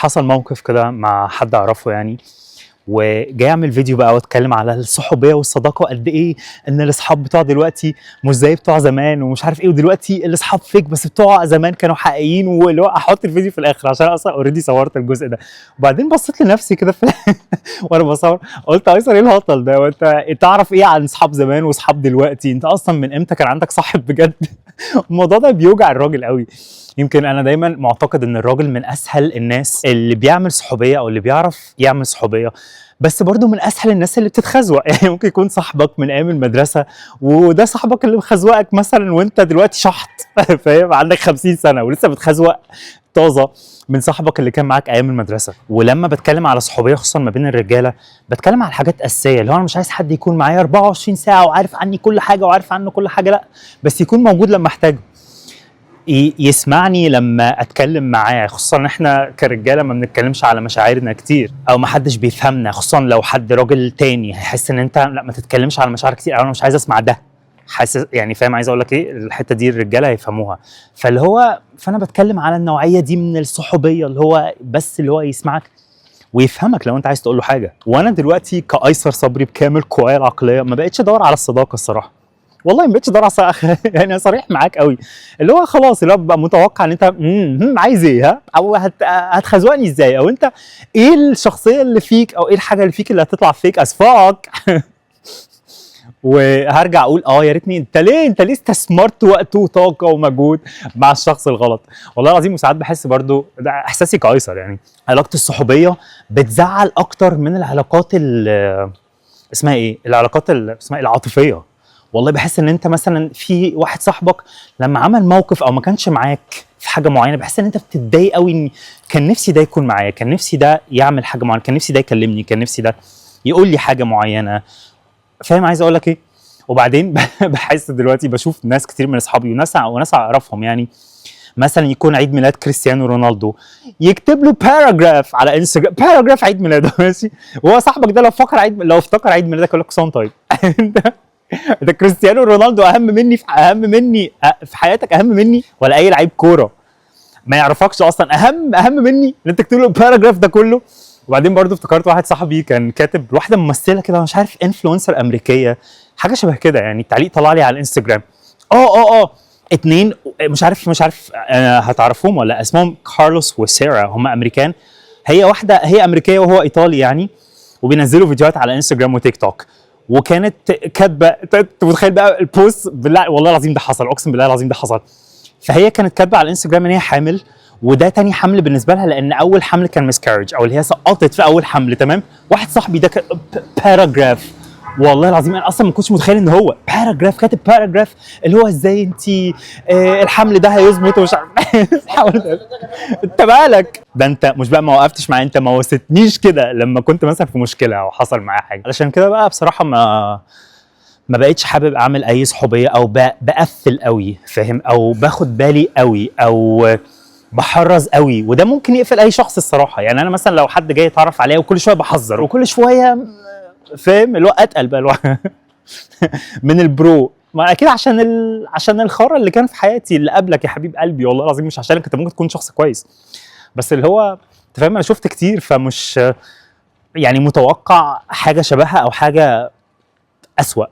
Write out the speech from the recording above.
حصل موقف كده مع حد اعرفه يعني، وجاي اعمل فيديو بقى واتكلم على الصحوبيه والصداقة وقد ايه ان الاصحاب بتوع دلوقتي مش زي بتوع زمان ومش عارف ايه، ودلوقتي الاصحاب fake بس بتوع زمان كانوا حقيقيين، واللي هو احط الفيديو في الاخر عشان اصلا already صورت الجزء ده. وبعدين بصيت لنفسي كده في وانا بصور، قلت ايسر ايه الهطل ده؟ وانت تعرف ايه عن اصحاب زمان واصحاب دلوقتي؟ انت اصلا من امتى كان عندك صاحب بجد؟ الموضوع ده بيوجع الراجل قوي. يمكن انا دايما معتقد ان الراجل من اسهل الناس اللي بيعمل صحوبيه او اللي بيعرف يعمل صحوبيه، بس برضه من اسهل الناس اللي بتتخزوق. يعني ممكن يكون صاحبك من ايام المدرسة وده صاحبك اللي مخزوقك مثلا وانت دلوقتي شحط، فاهم؟ عندك 50 سنة ولسه بتخزوق طازة من صاحبك اللي كان معاك ايام المدرسه. ولما بتكلم على صحوبيه خصوصا ما بين الرجاله، بتكلم على حاجات اساسيه، اللي هو انا مش عايز حد يكون معايا 24 ساعة وعارف عني كل حاجة وعارف عنه كل حاجه، لا، بس يكون موجود لما احتاجه، يسمعني لما اتكلم معاه، خصوصا ان احنا كرجاله ما بنتكلمش على مشاعرنا كتير او ما حدش بيفهمنا، خصوصا لو حد راجل تاني هيحس ان انت لا ما تتكلمش على مشاعر كتير او انا مش عايز اسمع ده، حاسس يعني، فاهم عايز اقول لك ايه؟ الحتة دي الرجالة هيفهموها. فاللي هو فانا بتكلم على النوعية دي من الصحوبيه، اللي هو بس اللي هو يسمعك ويفهمك لو انت عايز تقول له حاجه. وانا دلوقتي كايسر صبري بكامل قوايا العقلية ما بقتش ادور على الصداقة الصراحه، والله ما بقتش ادور على الصداقه. يعني صريح معاك قوي، اللي هو خلاص اللي هو ببقى متوقع ان انت عايز ايه، ها، او هتخزوقني ازاي، او انت ايه الشخصية اللي فيك، او ايه الحاجة اللي فيك اللي هتطلع fake as fuck. وهرجع اقول يا ريتني، انت ليه استثمرت وقت وطاقة ومجهود مع الشخص الغلط؟ والله العظيم. وساعات بحس برضو، ده احساسي كايسر يعني، علاقة الصحوبيه بتزعل اكتر من العلاقات اسمها ايه، العلاقات اسمها إيه؟ العاطفيه. والله بحس ان انت مثلا في واحد صاحبك لما عمل موقف او ما كانش معاك في حاجة معينه، بحس ان انت بتتضايق قوي، ان كان نفسي ده يكون معايا، كان نفسي ده يعمل حاجة معينه، كان نفسي ده يكلمني، كان نفسي ده يقول لي حاجة معينه، فاهم عايز اقول لك ايه؟ وبعدين بحس دلوقتي بشوف ناس كتير من اصحابي وناس اعرفهم، يعني مثلا يكون عيد ميلاد كريستيانو رونالدو يكتب له paragraph على انستجرام، paragraph عيد ميلاده، ماشي؟ وهو صاحبك ده لو افتكر عيد ميلادك يقول لك سون طيب، انت كريستيانو رونالدو اهم مني في حياتك؟ اهم مني ولا اي لعيب كورة ما يعرفكش اصلا اهم مني ان انت تكتب له ال paragraph ده كله؟ وبعدين برضو افتكرت واحد صاحبي كان كاتب واحدة ممثلة كده، مش عارف influencer امريكيه، حاجة شبه كده يعني، التعليق طلع لي على الانستجرام، اتنين مش عارف هتعرفوهم ولا، اسمهم كارلوس وسيرا، هم امريكان، هي واحدة هي امريكية وهو ايطالي يعني، وبينزلوا فيديوهات على انستجرام وتيك توك. وكانت كاتبه، انت متخيل بقى ال post؟ بالله، والله العظيم ده حصل، اقسم بالله العظيم ده حصل. فهي كانت كاتبه على الانستجرام ان هي حامل وده تاني حمل بالنسبة لها، لان اول حمل كان miscarriage او اللي هي سقطت في اول حمل، تمام؟ واحد صاحبي ده paragraph، والله العظيم انا اصلا ما كنتش متخيل ان هو paragraph، كاتب paragraph اللي هو ازاي انت الحمل ده هيظبط ومش عارف. انت مالك؟ ده انت مش بقى ما وقفتش معايا، انت ما وستنيش كده لما كنت مثلا في مشكلة او حصل معايا حاجه. علشان كده بقى بصراحة ما بقتش حابب اعمل اي صحوبيه او بقفل قوي، فاهم؟ او باخد بالي قوي او بحرز قوي، وده ممكن يقفل اي شخص الصراحه. يعني انا مثلا لو حد جاي يتعرف عليا وكل شوية بحذر وكل شويه، فاهم؟ اللي هو اتقل بقى اللي هو من ال bro، ما اكيد عشان الخرا اللي كان في حياتي اللي قبلك يا حبيب قلبي، والله العظيم مش عشانك، انت ممكن تكون شخص كويس، بس اللي هو انت فاهم، انا شفت كتير، فمش يعني متوقع حاجة شبهها او حاجة اسوأ.